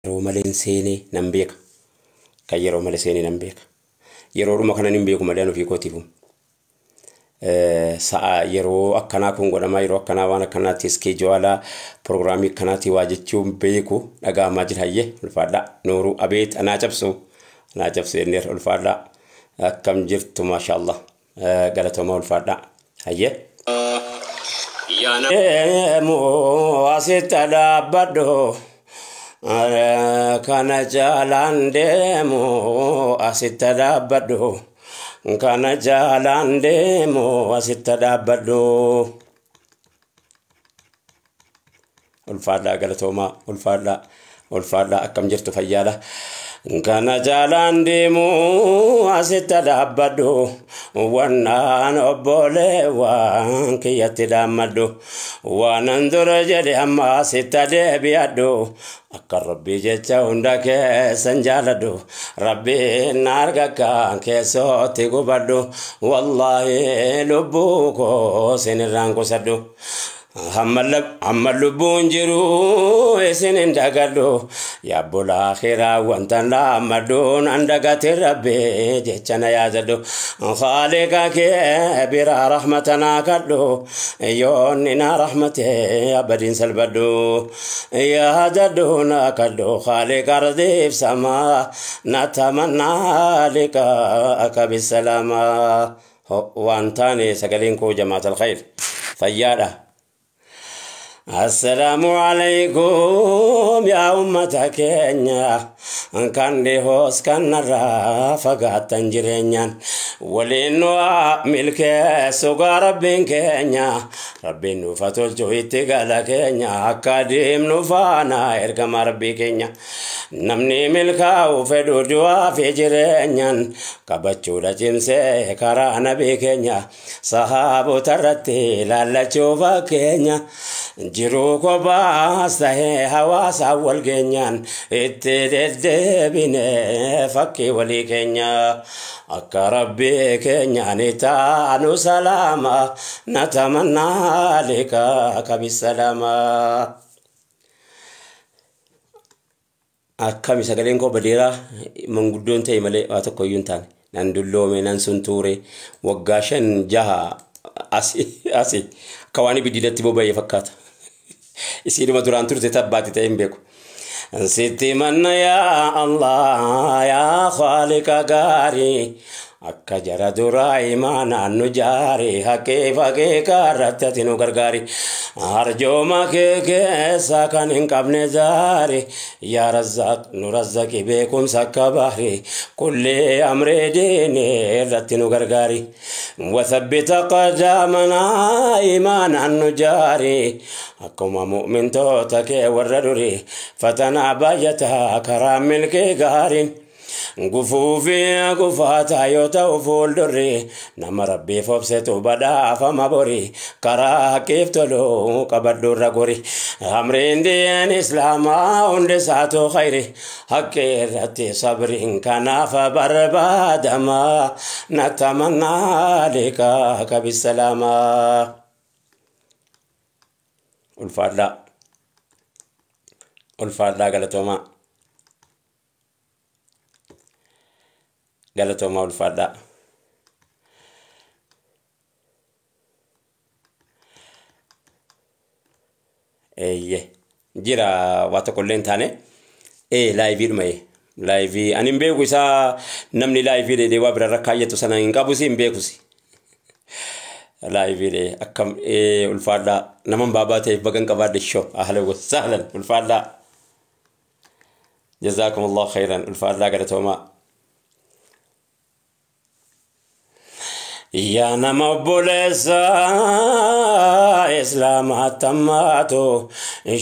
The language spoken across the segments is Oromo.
Yeroo malee seenee nan beeka. Kan yeroo malee seenee nan beeka. Yeroodhuma kanan hin beeku malee ofii kootiifu. Sa'a yeroo akkanaa kun godhamaa yeroo akkanaa waan akkanaatti iskeejuwaalaa piroogiraamii akkanaatti waa jechuun beeku dhaga'amaa jira hayyee ulfaadhaa. Nooruu abeet anaa cabsu anaa cabsu jenneerra ulfaadhaa. Akkam jirtu maashaallah galatoomaa ulfaadhaa hayyee. Deemu asitti dhaabbadhu kana caalaan deemu asitti dhaabbadhu kana caalaan deemu asitti dhaabbadhu. Ulfaadhaa galatoomaa ulfaadhaa ulfaadhaa akkam jirtu fayyaadha. Kana caalaan deemu asitti dhaabbadhu wannaan obboleewwan kiyyatti dhaammadhu waanan dura jedhe amma asitti deebi'adhu akka rabbii jecha hunda keessan jaaladhu rabbiin arga kan keessootti gubadhu wallaahi lubbuu koo sinirraan qusadhu. Hamma lubbuun jiru isin hin dagadhu yaabbola akhiraa wanta dhaammadhu nan dagate rabbi jecha na yaadadhu khaaliqa kee biraa rahmata naa kadhu yoonni na rahmate abadiin salbadhu yaadadhu na kadhu khaaliqa ardiif samaa natamannaa liqaaka bissalaamaa waan taane sagaleen koo jamaatal khayr fayyaadha. Assalaamu alaikum yaa ummata keenya kan dhihoos kan narraa fagaattan jireenyaan waliin nu milkeessu gaa rabbiin keenya rabbiin nuuf tolchu itti gala keenya akka deemnu faana ergama rabbii keenya namni milkaa'u fedhu du'aa fi jireenyaan qabachuudha cimsee karaa nabii keenya sahaabota irratti laallachuu fakkeenya jiruu kophaas tahee hawaasa wal keenyaan itti deddeebine fakkii walii keenya akka rabbii keenyaan taanu salaama natamannaa liqaaka bisalaama. Akkami sagaleen koo badeeraa manguddoon ta'e malee waa tokko iyyuu hin taane nan dulloome nan suntuure waggaa 5 6 asi asi akka waan ibiddatti boba'ee fakkaata. Isiinuma duraan turte tabbaatti ta'e hin beeku. Sitti manna yaa Allah yaa Khaaliqa gaarii akka jara duraa imaanaan nu jaari haqee faqee irratti ati nu gargaari arjooma kee keessa kan hin qabne zaari yaa razzaaq nu razzaqi beekumsa akka bahri kullee amree diini irratti nu gargaari وثبت أقدامنا iimaanaan nu jaari akkuma mu'mintoota kee warra durii fatanaa baay'ataa karaa milkii gaariin gufuu fi gufaataa yoo ta'u fuuldurri nama rabbiif obsetu badhaafama bori karaa haqiif tolu qabadhu irra gori amriin diin islaamaa hundi isaatu khayri haqqii irratti sabriin kanaaf barbaadama natamannaa liqaaka bisalaamaa. Ulfaadhaa ulfaadhaa galatoomaa galatoomaa ulfaadhaa. Eeyye jira waa tokko illee hin taane ee liveiidhuma ee live ani hin beeku isaa namni live dheedhee waa birarra kaayyatu sana hin qabusi hin beekusi. Live dhee akkam ee ulfaadhaa naman baabaa ta'eef bagan qabaadhe shoo ahlan wa sahlan ulfaadhaa. جزاكم الله خيرا ulfaadhaa galatoomaa. Yaa nama obboleessa islaamaa tammaatu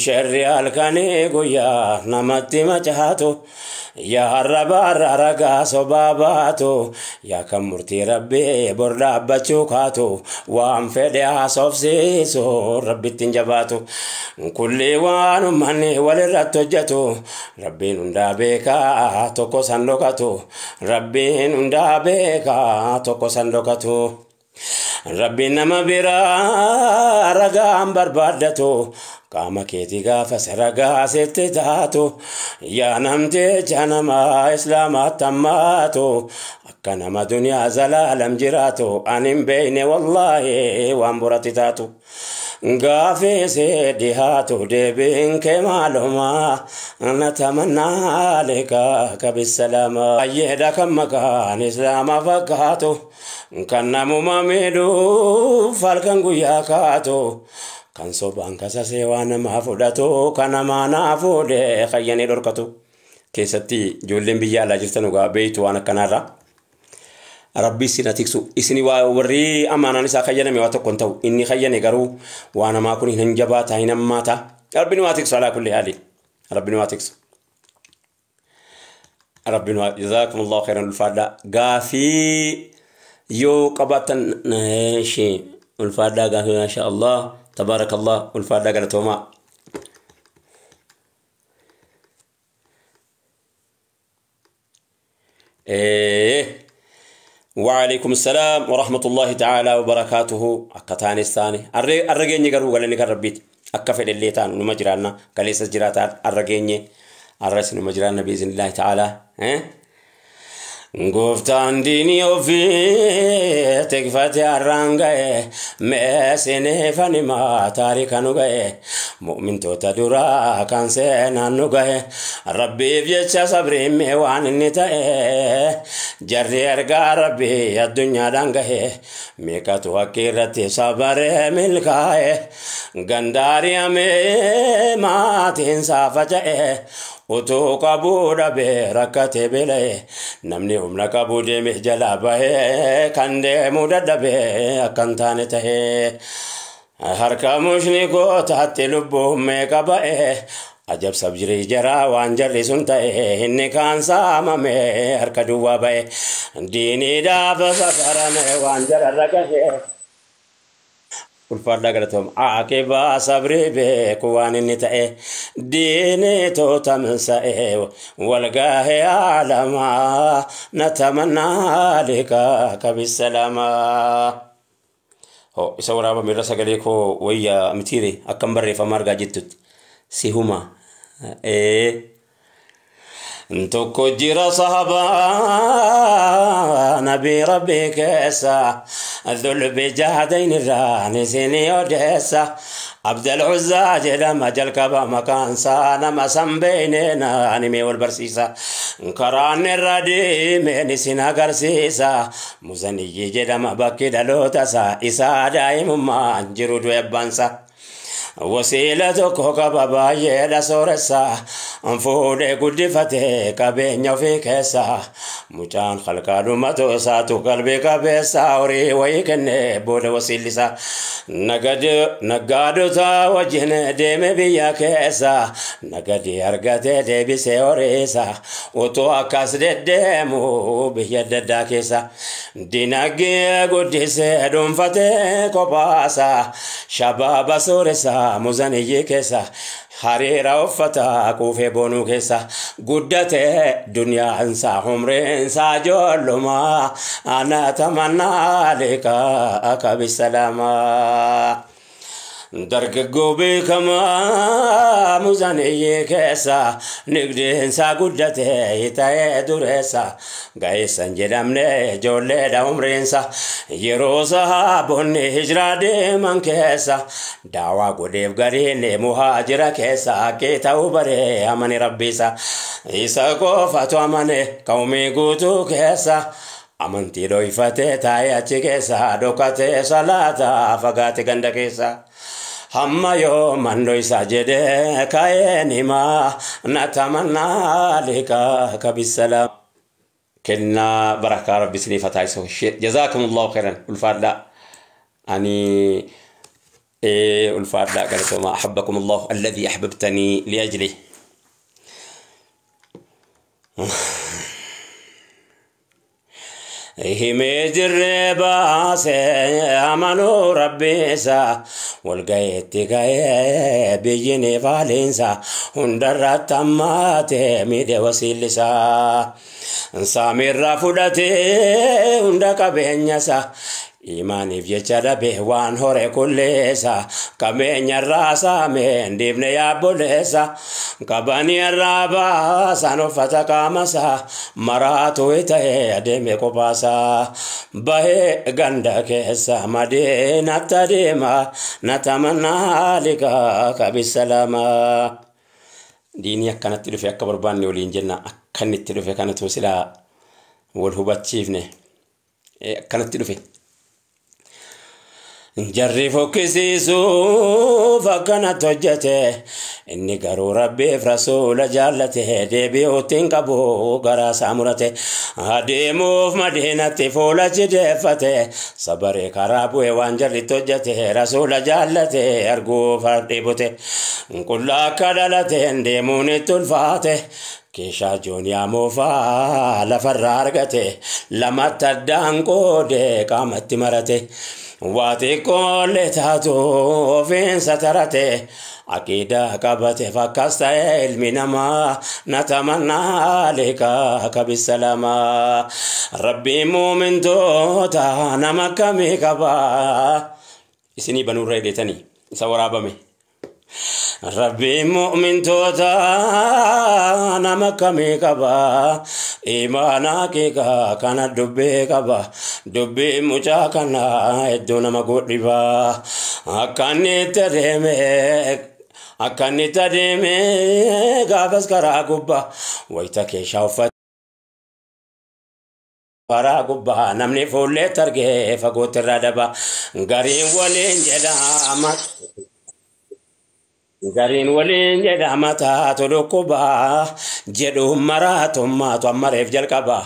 sharri halkanii guyyaa namatti macaatu yaa arraba ragaa sobaa baatu yaa kan murtii rabbii bor dhaabbachuu kaatu waan fedhe haasofsiisu rabbitti hin jabaatu kulli waan ummanni walirratti hojjetu rabbiin hundaa beekaa tokko san dhokatu rabbiin hundaa beekaa tokko san dhokatu. Rabbiin nama biraa ragaan barbaaddatu qaama keetii gaafas ragaa sitti taatu yaa namticha nama islaamaatti hammaatu akka nama duniyaa zalaalam jiraatu ani hin beekne wallaahi waan boratti taatu. Gaafii si dhihaatu deebiin kee maaluma natamannaa liqaaka bisalaama. Ayyeedha kan maqaan islaama fakkaatu kan namuma miidhuuf halkan guyyaa kaatu kan sobaan kasasee waan namaa fudhatu kan namaa naa fuudhee fayyanii dhorkatu. Keessatti ijoolleen biyya alaa jirtan dhugaa beeytu waan akkanaarraa. Rabbi isin tiksu isin warri amaanaan isaa kayyaname waa tokko hin ta'u inni kayyane garuu waa namaa kun hin jabaata hin hammaata rabbi nu haa tiksu alaa kulli haali rabbi nu haa tiksu. Rabbi nu haa jazaakumullahu khairan ulfaadhaa gaafii yoo qabaatan ishee ulfaadhaa gaafii maasha Allah tabaarakallah ulfaadhaa galatoomaa. وعليكم السلام ورحمة الله تعالى وبركاته. أكتاني الثاني الرجيني قالوا قال لي كربيت أكفل اللي تان نمجرانا كليس جراتان الرجيني الرئيس نمجرانا بإذن الله تعالى. Gooftaan diinii ofii tikfatee har'aan ga'e meesiniif himaa taarika nu ga'e mu'mintoota duraa kan seenaan nu ga'e rabbiif jecha sabriin mee waan inni ta'e jarri ergaa rabbii addunyaadhaan gahe meeqatu haqqi irratti sabaree milkaa'e gandaari'amee maatiin isaa faca'e utuu qabuu dhabee rakkatee beela'e namni humna qabuu deeme jalaa bahee kan deemuu dadhabee akka hin taane tahee harka mushrikootaatti lubbuun meeqa ba'e ajab sabjirii jaraa waan jarri sun ta'e inni kaan saamame harka duwwaa ba'e diiniidhaaf safarame waan jararra gahe. Ulfaadhaa galatoom aqibaa sabrii beeku waan inni ta'e diinii tootamsa'e walgahee aalamaa natamannaa liqaaka bisalaamaa. Ho isa waraabame irra sagalee koo wayya mitiire akkam barreeffama argaa jirtutti si huma. Tokko jira sahabaa nabii rabbii keessa dhulbi jahadayn irraan isinii odeessa Abdal Uzzaa jedhama jalqaba maqaansaa nama san beeyneen animee wal barsiisa karaan irra deemeen isin agarsiisa Muzaniyyi jedhama bakki dhaloota isaa isaa daa'imummaan jiru du'e abbaansaa. Wasiila tokko qaba baay'eedha sooressa fuudhee guddifatee qabeenya ofii keessa mucaan halkaadhumatu isaatu qalbii qabeessa horii wayii kennee booda wasiillisa naggaadota wajjin deeme biyya keessa nagadii argatee deebisee horiisa utuu akkas deddeemu biyya adda addaa keessa dinagdee guddisee dhuunfatee kophaasa shabaaba sooressa Muzaniyyi keessa hariira uffata quufee boonuu keessa guddatee duniyaansaa umriinsaa ijoollummaa ana tamannaa liqaaka bisalaamaa. Dargaggoo beekamaa Muzaniyyi keessa nigdiinsaa guddatee ta'ee dureessa ga'eessan jedhamne ijoolleedha umriinsa yeroo sahaabonni hijiraa deeman keessa daawaa godheef gariin muhaajira keessa haqqii ta'uu baree amane rabbiisa isa qofatu amane qawmii guutuu keessa. Amantii dhoyfatee taa'ee achi keessa dhokatee salaata fagaate ganda keessa. Hamma yoo mandoo isaa jedhee ka'een himaa natamannaa liqaaka bisalaam. Kennaa barakaa rabbi isiniif haa taasisu. Jazaakumullahu khairan ulfaadhaa. Ani ulfaadhaa galatoomaa ahabbakumullahu alladhii ahbabtanii liajlih. Himee jirree baasee amanuu rabbiisa walgayeetti ga'ee biyyi ni faaliinsa hundarratti hammaatee miidhe wasiillisaa. Saamirraa fudhatee hunda qabeenyasa Imaaniif jecha dhabe waan hore kulleessa qabeenya irraa saameen dhiifne yaabboleessa qabanii irraa baasan uffata qaamasaa maraatu ta'ee adeeme qophaasaa bahee ganda keessa madiinatti adeema natamannaa liqaa qabisalamaa. Diinii akkanatti dhufe akka barbaanne waliin jenna akka inni itti dhufe kanatu silaa wal hubachiifne akkanatti dhufe. Jarri fokkisiisuuf akkanatti hojjete inni garuu rabbiif rasuula jaallate deebi'uutti hin qabu garaa isaa murate adeemuuf madiinatti fuula jideeffate sabaree karaa bu'e waan jarritti hojjete rasuula jaallate arguuf dhiibute qullaa akka dhalateen deemuun itti ulfaate. Keeshaa jooniyaa moofaa lafarraa argate lamatti addaan qoode qaamatti marate waa xiqqoollee taatu ofiinsa tarate aqiidaa qabate fakkas ta'e ilmi namaa natamannaa liqaa kabisalamaa rabbiin muumintoota nama akkamii qabaa isinii banuurra hidheetanii isa waraabame. Rabbiin mu'mintoota nama akkamii qaba imaana haqiiqaa kana dubbii qaba dubbii mucaa kana hedduu nama godhiba akka inni itti adeeme akka inni itti adeeme gaafas karaa gubbaa wayita keeshaa uffata. Karaa gubbaa namni fuulleetti argee fagootti irraa daba gariin waliin jedhama. Gariin waliin jedhama taatu dhukkubaa jedhu maraatummaatu ammareef jalqaba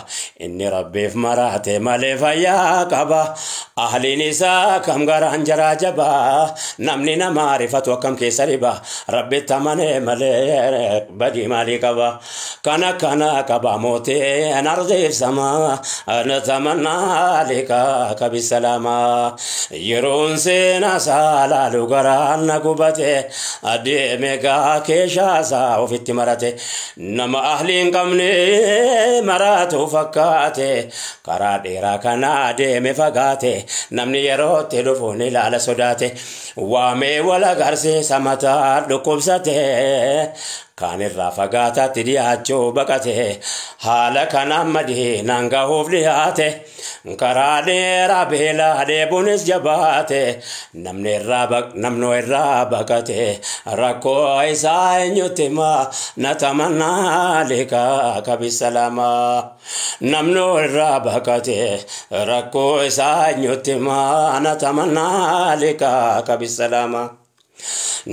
inni rabbiif maraate malee fayyaa qaba ahliin isaa kam garaan jaraa jabaa namni nama rifatu akkam keessa dhiba rabbitti amanee malee badii maalii qaba kana kana qaba mootiin ardiif samaa natamannaa liqaa kabisalamaa yeroon seenaa isaa laalu garaan na gubate adeeme gaa keeshaasaa ofitti marate nama ahli hin qabne maraatu fakkaate karaa dheeraa kana adeeme fagaate namni yerootti dhufu ni ilaala sodaate waamee wal agarsiisa mataa dhukkubsate kaan irraa fagaataatti dhiyaachuu baqate haala kanaan madiinaan gahuuf dhiyaate karaa dheeraa beelaa dheebuunis jabaate namnoo irraa baqate rakkoo isaa eenyutti himaa natamannaa liqaa kabisalamaa namnoo irraa baqate rakkoo isaa eenyutti himaa natamannaa liqaa kabisalamaa.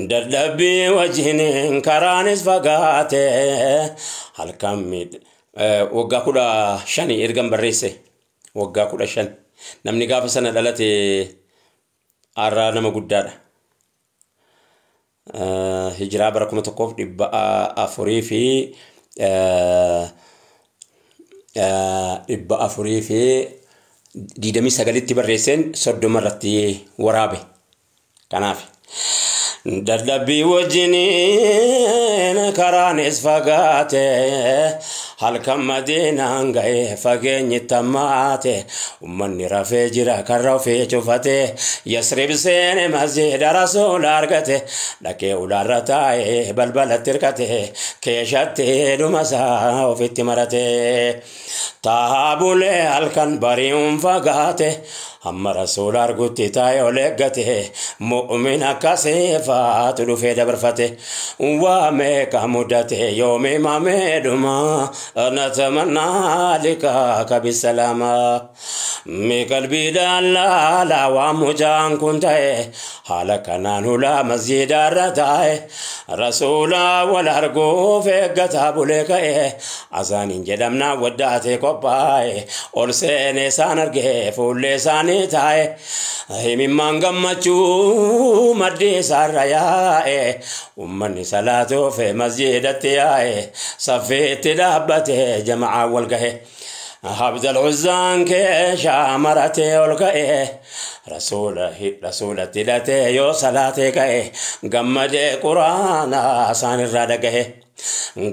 Dadhabbii wajjiniin karaanis fagaate halkan waggaa 15 ergan barreesse waggaa 15 namni gaafa sana dhalate har'aa nama guddaadha. Hijiraa bara 1400 fi 429tti barreesseen 30 irratti waraabe kanaaf. Dadhabbii wajjiniin karaanis fagaate halkan madiinaan ga'ee fageenyi tammaate ummanni rafee jira karra ofii cufate Yasrib seene masjida rasuula argate dhaqee ulaarra taa'ee balbalatti hirkate keeshatti dhumasaa ofitti marate taa'aa bulee halkan bari'uun fagaate hamma rasuula argutti taa'ee ol eeggate mu'min akkasii faatu dhufee dabarfate waa meeqa mudate yoomii mamee dhuma natamannaa liqaa kabisalamaa mee qalbiidhaan laalaa waan mucaan kun ta'e haala kanaan hulaa masjiidaarra taa'e rasuula wal arguuf eeggataa bulee ka'e azaaniin jedhamnaa waddaatee qophaa'e ol seenee isaan argee fuullee isaanii taa'e himimmaan gammachuu maddii isaarra yaa'e ummanni salaatuuf masjiidatti yaa'e saffiitti dhaabbate jama'aa wal gahe. Abdal Uzzaan keeshaa maratee ol ka'e rasuulatti hidhatee yoo salaatee ka'e gammadee quraana isaan irraa dhagahe.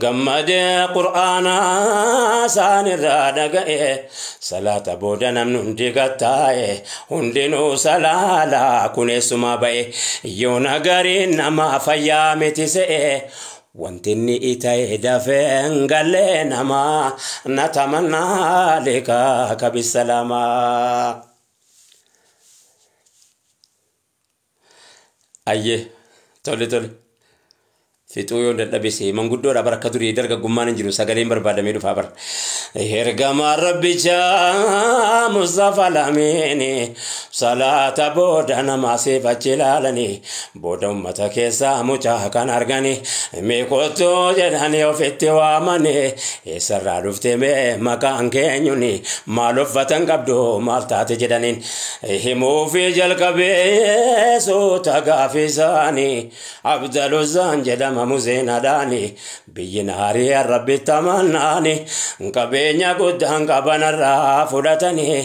Gammadee qur'aanaa isaanirraa dhaga'e salaata booda namni hundi gattaa'e hundinuu salaalaa kuneessumaa ba'e yoo nagariin nama fayyaa miti se'e wanti inni ta'e dafee galee namaa natamannaa liqaa kabisalaamaa. Ayyee tole tole. Fixuu yoo dadhabise manguddoodha bara akka durii dargaggummaan hin jiru sagaleen barbaadamee dhufaa bara. Ergamaa Rabbichaa Mustafa Lamiini salaata booda nama siif achi ilaalanii booda ummata keessaa mucaa kan argani mee kottuu jedhanii ofitti waamanii eessarraa dhufte mee maqaan keenyuni maal uffatan qabdu maal taate jedhaniin himuufi jalqabee suuta gaafii isaanii Abdaluzzaan jedhama muzeenadhaani biyyi naarii rabbitti amannaani qabeenya guddaan qabanarraa fudhatanii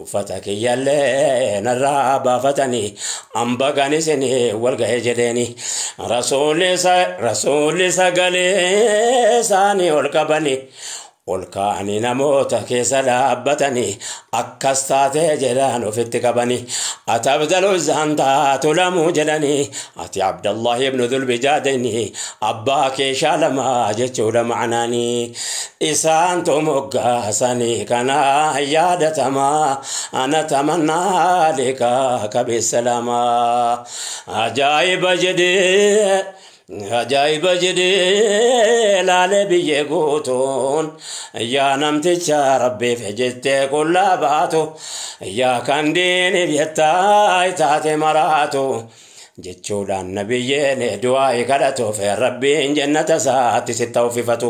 uffata kiyyallee narraa baafatanii hamba kan isin wal ga'e jedheeni rasuulli sagalee isaanii ol qabanii ol ka'anii namoota keessa dhaabbatanii akkas taatee jedhan ofitti qabanii ati Abdaluzzaan taatu lamuu jedhanii ati Abdallahi ibnu Dhulbijaadini abbaa kee shaalamaa jechuudha ma'anaanii isaantu moggaasanii kana yaadatamaa ana tamannaa liqaa kabisalaamaa ajaa'iba jedhee ajaa'iba jedhee laalee biyyee guutuun yaa namticha rabbiif jettee qullaa baatu yaa kan diiniif jettaa taate maraatu jechuudhaan nabiyyeen du'aa kadhatuuf rabbiin jannata isaatti sitta uffifatu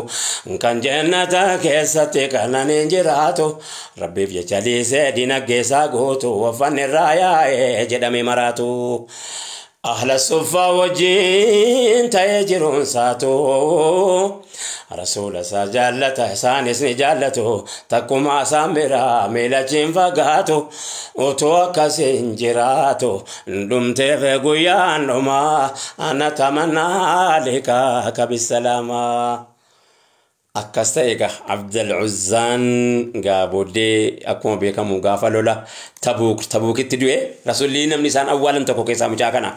kan jannata keessatti qananiin jiraatu rabbiif jecha dhiisee dinagdee isaa guutu uffanni irraa yaa'ee jedhame maraatu. Ahla suffaa wajjin ta'ee jiruun saatu rasuula isaa jaallata isaanis ni jaallatu takkuma isaan biraa miilachiin fagaatu utuu akkasiin jiraatu dhumteef guyyaan dhumaa ana tamannaa liqaa kabisalaamaa. Akkas ta'e egaa Abdal Uzzaan gaa booddee akkuma beekamu gaafa lola Tabuuk Tabuukitti du'e rasuulli namni isaan awwaalan tokko keessaa mucaa kana.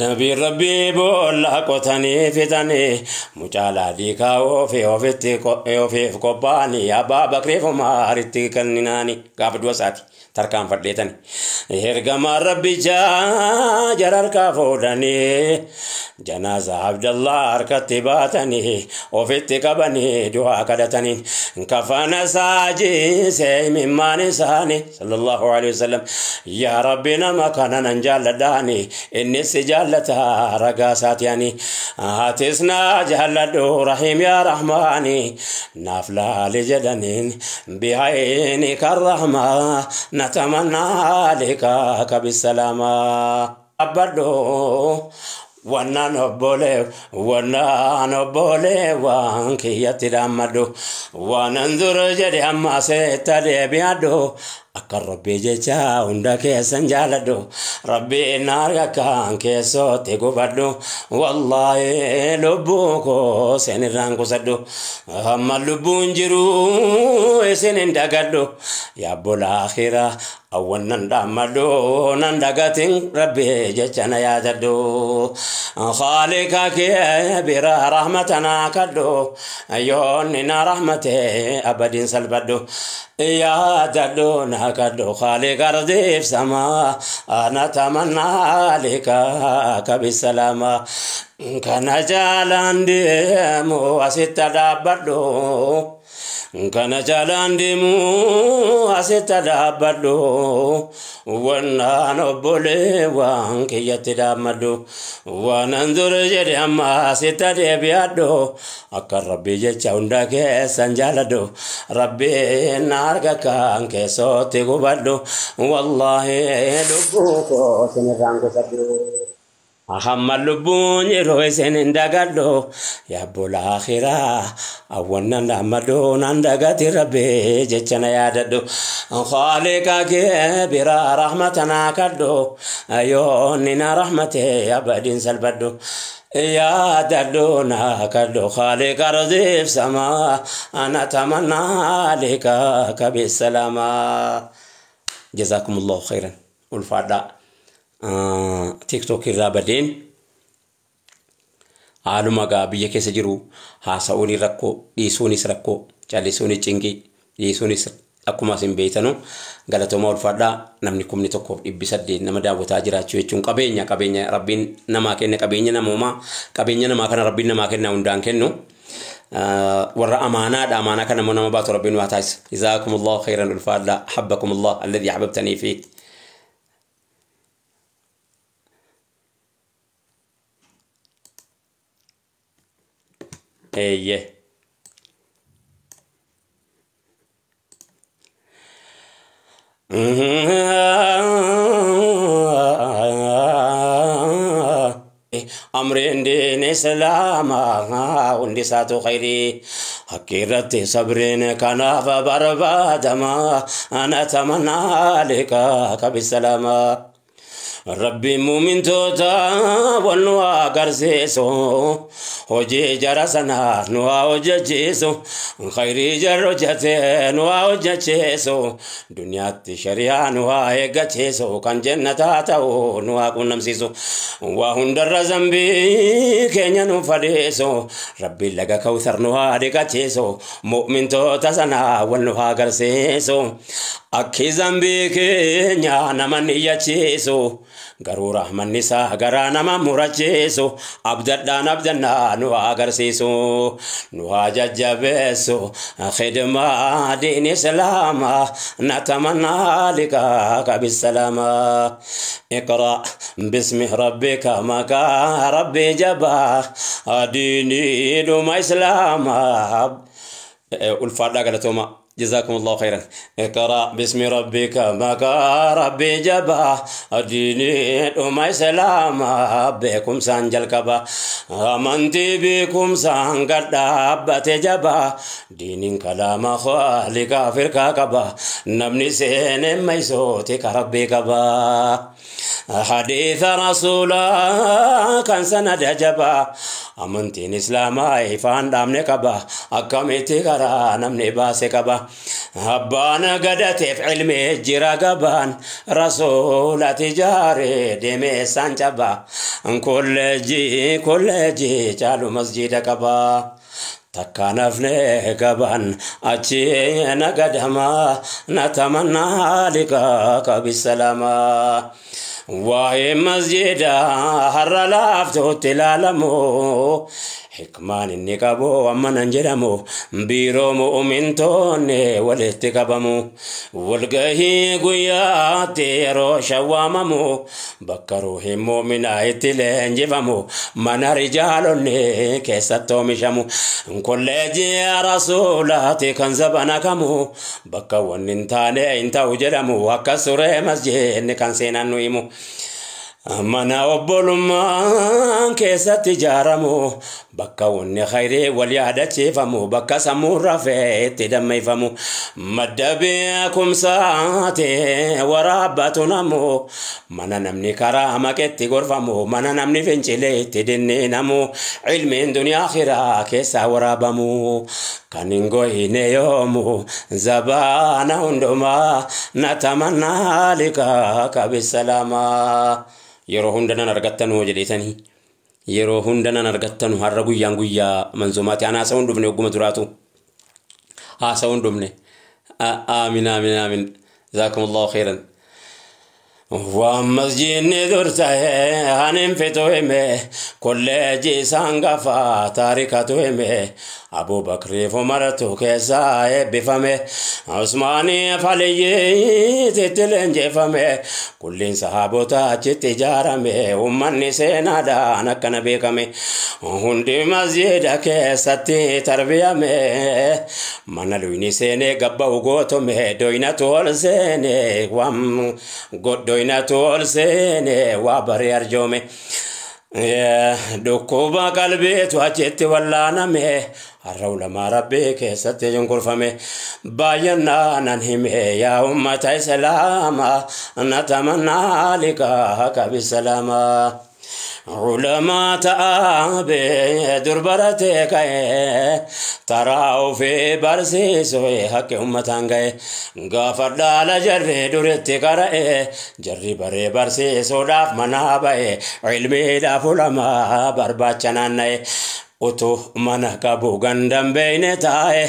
Nabi Rabbii boolla qotanii fixanii mucaa laadii kaa'uu fi ofitti ofiif qophaa'anii Abbaa Bakriif Umaaritti kenninaani gaafa du'a isaati tarkaanfadheetani. Ergamaa Rabbichaa jara harkaa fuudhanii janaaza Abdallah harkatti baatanii ofitti qabanii du'aa kadhatanii kafana isaa jiisee imimmaan isaanii sallallahu alaihi wasallam yaa Rabbi nama kana nan jaalladhaani innis si jaallata ragaa isaati ani atis na jaalladhu rahiim yaa rahmaani naaf laali jedhaniin bihayni karrahmaa natamannaa liqaaka bisalaamaa abbadhu Wannan obbolee wannan obbolee waan kiyyatti dhaammadhu waanan dura jedhe amma seetta deebi'adhu akka rabbii jecha hunda keessan jaaladhu rabbiin harka kan keessootti gubadhu wallaahi lubbuu koo isin irraan kusadhu hamma lubbuun jiru isin hin dagadhu yaabbola akhiraa awwannan dhaammadhu nan dagatin rabbii jecha na yaadadhu خالقك برا رحمتنا كدو يوننا رحمته أبد سلبدو يا دلونا كدو خالق أرضي في سما أنا أتمنى لك بالسلامة كان جالان ديمو أست دابدو kana jaalaan deemu asitti dhaabbadhu wannaan obbolee waan kiyyatti dhaammadhu waanan dura jedhe amma asitti deebi'adhu akka rabbii jecha hunda keessan jaaladhu rabbiin harka kan keessootti gubadhu wallaahi lubbuu koo sinirraan kusadhu. Hamma lubbuun yeroo isin hin dagadhu yaabbola akhiraa awwannan ammadhu nan dagati rabbi jecha na yaadadhu. Khaaliqa kee biraa rahmata naa kadhu yoonni na rahmate abadiin salphadhu. Yaadadhu naa kadhu khaaliqa ardiif samaa ana tamannaa liqaaka bissalaamaa. Jazaakumullahu khairan ulfaadhaa. TikTok irraa badeen haaluma gaa biyya keessa jiru haasa'uun rakkoo, dhiisuunis rakkoo, callisuunis cinqii, dhiisuunis akkuma isin beektanu. Galatooma, ulfaadhaa. Namni 1800 nama daawwataa jiraachuu jechuun qabeenya, qabeenya rabbiin namaa kenne, qabeenya namoomaa, qabeenya namaa kana rabbiin namaa kenna hundaan kennu. Warra amaanaadha, amaanaa kana immoo nama baatu rabbiin waa taasisa. Jazaakumullahu khairan, ulfaadhaa. Habbakumullah alladhi ahbabtanii fi eeyyee. Amriin diin islaamaa hundi isaatu khayrii, haqqi irratti sabriin kanaaf barbaadama. Ana tamannaa liqaaka bisalaamaa. Rabbiin muumintoota wal nu agarsiisu, hojii jara sanaa nu haa hojjechiisu, khayrii jarri hojjete nu haa hojjechiisu, duniyaatti shari'aa nu haa eeggachiisu, kan jannataa ta'u nu haa qunnamsiisu, waa hundarra zambii keenya nu fadhiisu, rabbiin laga kawsar nu haa dhiqachiisu, mu'mintoota sanaa wal nu haa agarsiisu, akki zambii keenya nama niyyachiisu, garuu rahmanni isaa garaa nama murachiisu, abdadhaan abdannaa nu haa agarsiisu, nu haa jajjabeessu khidmaa diin islaamaa. Natamannaa liqaaka bisalaamaa. اقرأ باسم ربك مكا ربي جبا ديني دم إسلاما. ulfaadhaa, galatooma. جزاكم الله خيرا. اقرأ باسم ربك مكا ربي جبا ديني دم إسلاما. beekumsaan jalqaba amantii, beekumsaan gad dhaabbate jaba. Diiniin kalaama khaaliqa Afrikaa qaba, namni seene maysooti ka rabbii qaba. Hadiisa rasuulaa kan sanada jaba, amantiin islaamaa ifaan dhaabne qaba, akkamitti karaa namni baase qaba. Abbaan gadateef ilmi jira gabaan, rasuulati jaare deemeessaan caba, kolleejjii kolleejjii caalu masjida qaba. Takka nafne gaban achi nagadama. Natamannaa liqaaka bisalaamaa. Waa'ee masjida har'a laaftuutti ilaalamu, hikmaan inni qabu amma nan jedhamu, biiroo mu'umintoonni walitti qabamu, walgahii guyyaatti yeroo shawwaamamu, bakka ruuhiin mu'minaa itti leenjifamu, mana rijaalonni keessatti oomishamu, kolleejjii rasuulaati kan zabana kamu, bakka wanni hin taane hin ta'u jedhamu, akka suree masjidni kan seenaan nu himu, mana obbolummaan keessatti ijaaramu, bakka wanni khayrii wal yaadachiifamu, bakka sammuun rafee itti dammeeffamu, madda beekumsaati waraabbatu namu, mana namni karaa maqetti gorfamu, mana namni fincilee itti dinniinamu, ilmiin duniyaa akhiraa keessaa waraabamu, kan hin goyine yoomu zabaana hundumaa. Natamannaa liqaaka bisalaamaa. Yeroo hunda nan argattanuu jedheetanii, yeroo hunda nan argattanu. Har'a guyyaan guyyaa manzumaati. An haasa'uun dhufne, ogguma duraatu haasa'uun dhufne. Aamin, aamin, aamin. Jazaakumullahu khairan. Waan masjidni dur ta'e hanin fitu hime, kolleejii isaan gafaa taarikatu hime, Abubakriif Umaratu keessaa eebbifame, Usmaaniif Aliyyiitti leenjifame, kulliin sahaabota achitti ijaarame, ummanni seenaadhaan akkana beekame, hundi masjida keessatti tarbiyame, mana luyni seenee gabba'u gootome, doynatu ol seene waan doynatu ol seene waa baree arjoome. Dhukkuba qalbiitu achitti wallaaname, har'a ulamaa rabbii keessatti cunqurfame. Baay'inaa nan hime yaa ummata islaamaa, natamannaa liqaaka bisalaamaa. Ulamaa ta'aa dur baratee ka'ee taraa ofii barsiisu haqqi ummataan ga'e. Gaafa dhaala jarri duritti qara'e, jarri baree barsiisuudhaaf manaa ba'e, ilmiidhaaf ulamaa barbaacha naanna'e. Utuu mana qabu gandan beeyne taa'e,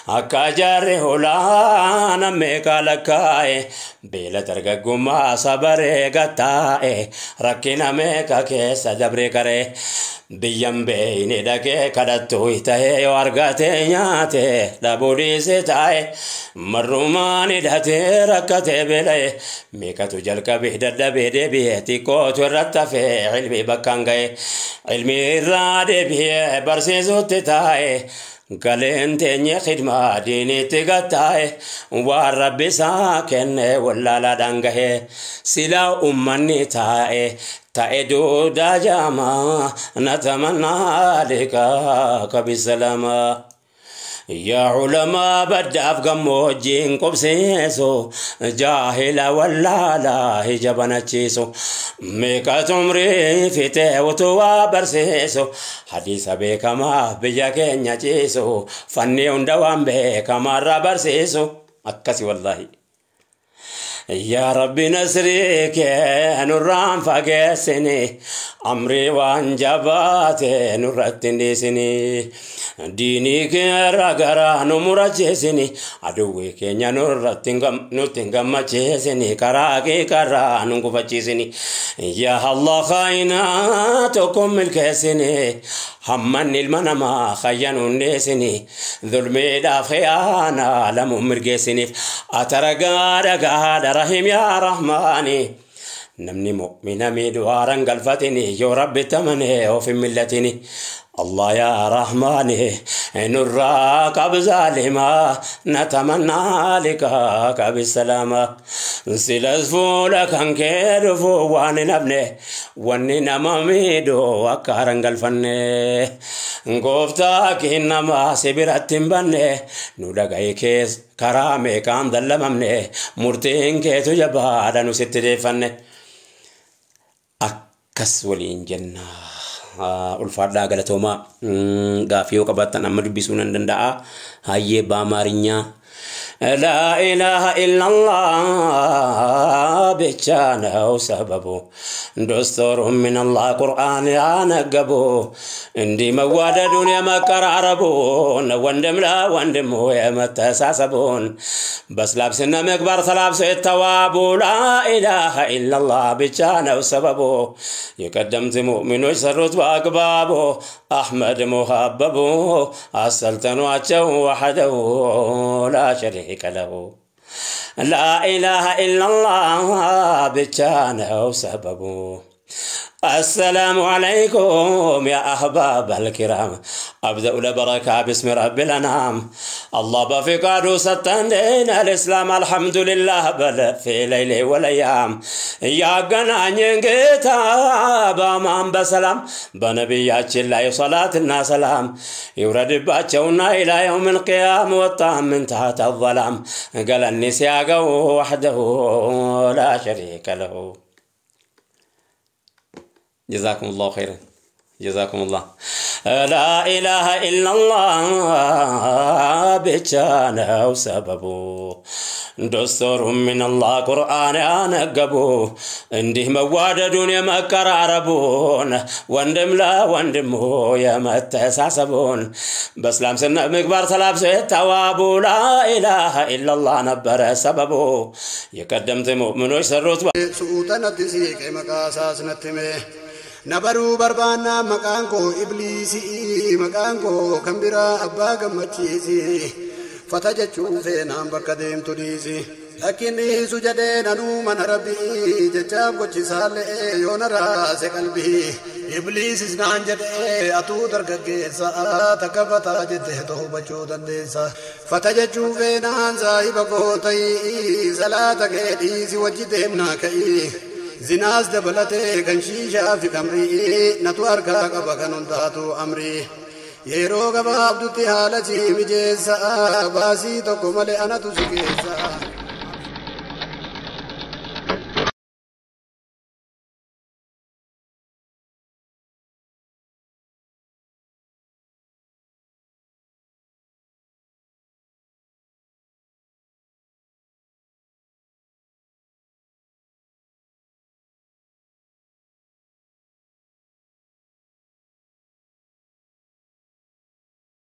akka jarri olaana meeqa lakkaa'e, beela dargaggummaa sabaree gattaa'e, rakkina meeqa keessa dabree qaree, biyyan beeyne dhaqee kadhattuu ta'ee, yoo argate nyaate dhabuu dhiise taa'e, marrumaan hidhatee rakkatee beela'e. Meeqatu jalqabee dadhabee deebi'ee, xiqqootu irratti hafee ilmii bakkaan ga'e, ilmii irraa deebi'ee barsiisutti taa'e, galeen teenye khidmaa diiniitti gattaa'e, waan rabbi isaa kenne wallaalaadhaan gahe. Silaa ummanni taa'e ta'e duudaa jaamaa, natamannaa liqaaka bisalaamaa. Yaa ulamaa baddaaf gammoojjiin qubsiisu, jaahila wallaalaa ija banachiisu, meeqatu umrii fixee utuu waa barsiisu, hadiisa beekamaa biyya keenya ciisu, fanni hunda waan beekamaarraa barsiisu akkasi wallaahi. Yaa Rabbi, nasrii kee nurraan fageessini, amrii waan jabaate nurratti hin dhiisini, diinii kee irra garaa nu murachiisini, aduwwii keenya nurratti nutti hin gammachiisini, karaa kee karaa nu gufachiisini. Yaa Allah, kaayinaa tokko milkeessini, hammanni ilma namaa khayya nuun dhiisini, zulmiidhaaf khiyaanaa lamuun mirgeessiniif ataragaa dhagaadha rahim yaa rahmaani. Namni mu'mina miidhu haaran galfatini, yoo rabbi tamane of hin millatini. Allah yaa rahmaani, nurraa qab zaalimaa, natamannaa liqaaka bisalaamaa. Silas fuula kan kee dhufu waan hin hafne, wanni nama miidhu akka haaran galfanne. Gooftaa kennamaa si biratti hin banne, nu dhaga'i kees karaa meeqaan dallamamne, murtiin keetu jabaadha nu sitti deeffanne. Akkas waliin jenna. Ulfaadhaa, galatoomaa. Gaafii yoo qabaattan amma dubbisuu nan danda'a. Hayyee, በአማርኛ لا إله إلا الله ብቻ ነው ሰበቡ፣ دستور من الله ቁርአን ያነገቡ፣ እንዲህ መዋደዱን የመቀራረቡን፣ ወንድም ለወንድሙ የመተሳሰቡን፣ በእስላም ስነ ምግባር ተላብሶ የተዋቡ፣ لا إله إلا الله ብቻ ነው ሰበቡ። የቀደምት ሙእሚኖች ሰሩት በአግባቡ፣ አሕመድ ሙሀበቡ አሰልጠኗቸው፣ وحده لا شريك له። لا إله إلا الله ብቻ ነው ሰበቡ። السلام عليكم يا أحباب الكرام، أبدأ البركة باسم رب الأنام. الله بفقاد ሰጠን دين الإسلام، الحمد لله በል في ليل والأيام። ያገናኘን ጌታ በአማን በሰላም፣ በነቢያችን ላይ ሰላትና ሰላም ይውረድባቸውና إلى يوم القيام። ወጣ من تحت الظلام galanni ሲያገው وحده لا شريك له። جزاكم الله خيرا، جزاكم الله። لا إله إلا الله ብቻ ነው ሰበቡ፣ دستور من الله ቁርአን ያነገቡ፣ እንዲህ መዋደዱን የመቀራረቡን፣ ወንድም ለወንድሙ የመተሳሰቡን፣ በእስላም ስነ ምግባር ተላብሶ የተዋቡ፣ لا إله إلا الله ነበረ ሰበቡ። የቀደምት ሙእሚኖች ሰሩት። Suuta natti siiqe, maqaa isaas natti hime. Na baruu barbaannaa maqaan koo Ibliisii, maqaan koo kan biraa abbaa gammachiisi. Fata jechuun feenaan bakka deemtu dhiisi. Lakkin dhiisu jedhee nanuu mana rabbii, jechaaf gochisaallee yoo na raase qalbii. Ibliisis naan jedhee, atuu dargaggeessa, takka fataa jettee to'achuu dandeessa. Fata jechuun feenaan saahiba koo ta'ii, salaata kee dhiisi wajji deemnaa ka'ii. Zinaas dabalatee kan shiishaa fi kamrii natu harkaa qaba kan hundaatu amrii. Yeroo gabaabdutti haala si mijeessa, baasii tokko malee anatu si keessa.